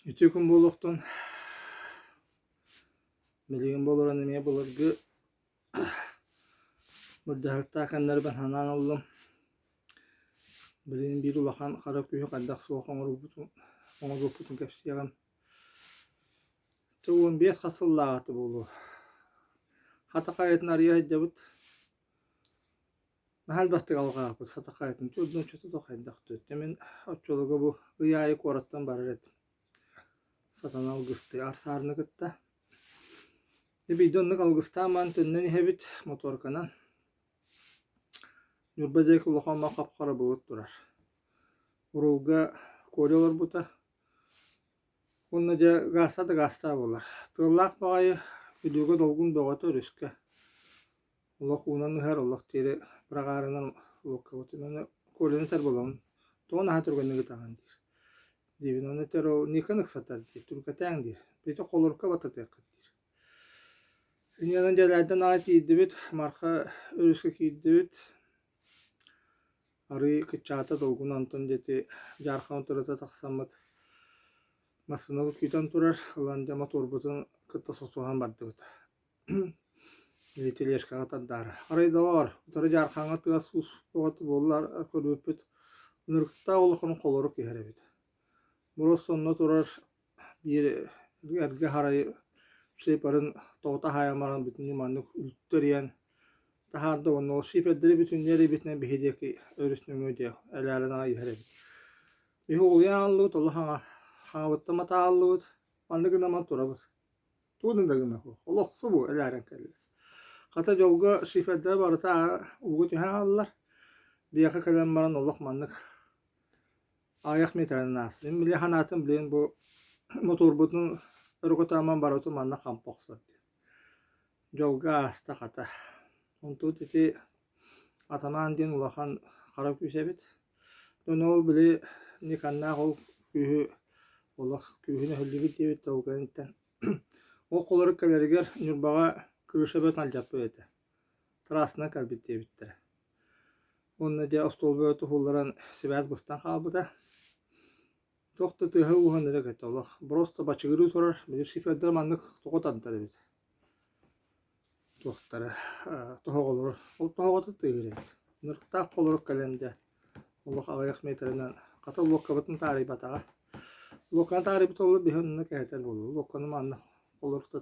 Үтүө күн буолуохтун. Билигин буоларын эмиэ былыргы былдьаһыктаах кэмнэрбин санаан ыллым. Билигин биир улахан хара күүһү хайдах суох оҥорбутун оҥорбуппутун кэпсиэҕим. Чэ 15 хас сыллааҕыта буолуо. Хата хайатын арыйа сылдьабыт. Наһаа элбэхтик алҕаабыт сатахаайтын төрдүн оччото хайдах төрүт. Мин оччолорго бу ый аайы куораттан барар этим. Сатана алгыстыы арсаарыны кытта. Биирдэ оннук алгыстаан баран төннөн иһэбит моторканан. Ньурба диэки улахан мах хап-хара былыт турар. Уруулга Коля олорбута. Уонна дьэ гаастаа да гаастаа буолар. Тыаллаах баҕайы Бүлүүгэ долгун бөҕөтө өрүскэ. Олох уунан ыһар, олох диэри быраҕаарынан луоккабытын уонна Коляны этэр буолабын, тоҕо наһаа түргэнник ытаҕын диир. Диибин уонна этэр ол Никон ыксатар диир, түргэтээҥ диир, бэйэтэ холорука баттатыаххыт диир. Инньэ дьэлээрдэн аҕай тиийдибит, Марха өрүскэ киирдибит, арыый кыччаата долгун онтон диэки Дьаархан утарыта тахсаммыт массыынабыт күүтэн турар, ылан дьэ мотуорбутун кытта сосуһан бардыбыт. Или тележкаҕа тардаары. Арай доҕоор, утары Дьаархаҥҥа тыас-уус бөҕөтө буоллар көрбүппүт, ынырыктаах улахан холорук иһэр эбит. Боруос онно турар биир эргэ харайы шиперин тоҕута хаайан баран бүтүннүү маннык үлтү эрийэн таһаарда уонна ол шипердэри бүтүннүү эрийбитинэн биһи диэки өрүс нөҥүө диэ элээрэн аҕай иһэр эбит. Биһи уолуйан ааллыбыт, олох хаҥа хаҥабыттан матааллыбыт, маннык гынан турабыт. Тугун да гына суох, олох субу элээрэн кэллэ. Хата дьолго шифердэрэ барыта ууга түһэн хааллар. Биһиэхэ кэлэн баран олох маннык аҕыйах миэтэрэнэн ааста. Мин били санаатым билигин бу мотуорбутун өрүкүтааман барыбытын манна хампа охсор диэн. Дьолго ааста хата. Онтубут ити атамаан диэн улахан хара күүс эбит. Дьон ол били Никаннаах ол күүһү олох күүһүн өһүллүбүт диэбит ол кэнниттэн ол холорук кэлэригэр Ньурбаҕа крыша бөт алдьаппыт этэ. Трассанан кэлбит диэбиттэрэ. Уонна дьэ остуолба туһулларан сибээс быстан хаалбыта. Туох да тыаһа-ууһа ынырык этэ олох. Просто бачыгырыы турар, били шифердэр маннык тоҕо тардар эбит. Туохтара тоһоҕолору ол тоһоҕото тыаһыыр эбит. Ынырыктаах холорук кэлэн дьэ олох аҕыйах миэтэрэнэн хата луоккабытын таарыйбатаҕа. Луокканы таарыйбыт буоллар биһи онно кэһэтэр буолуо. Луокканы манна холорук да.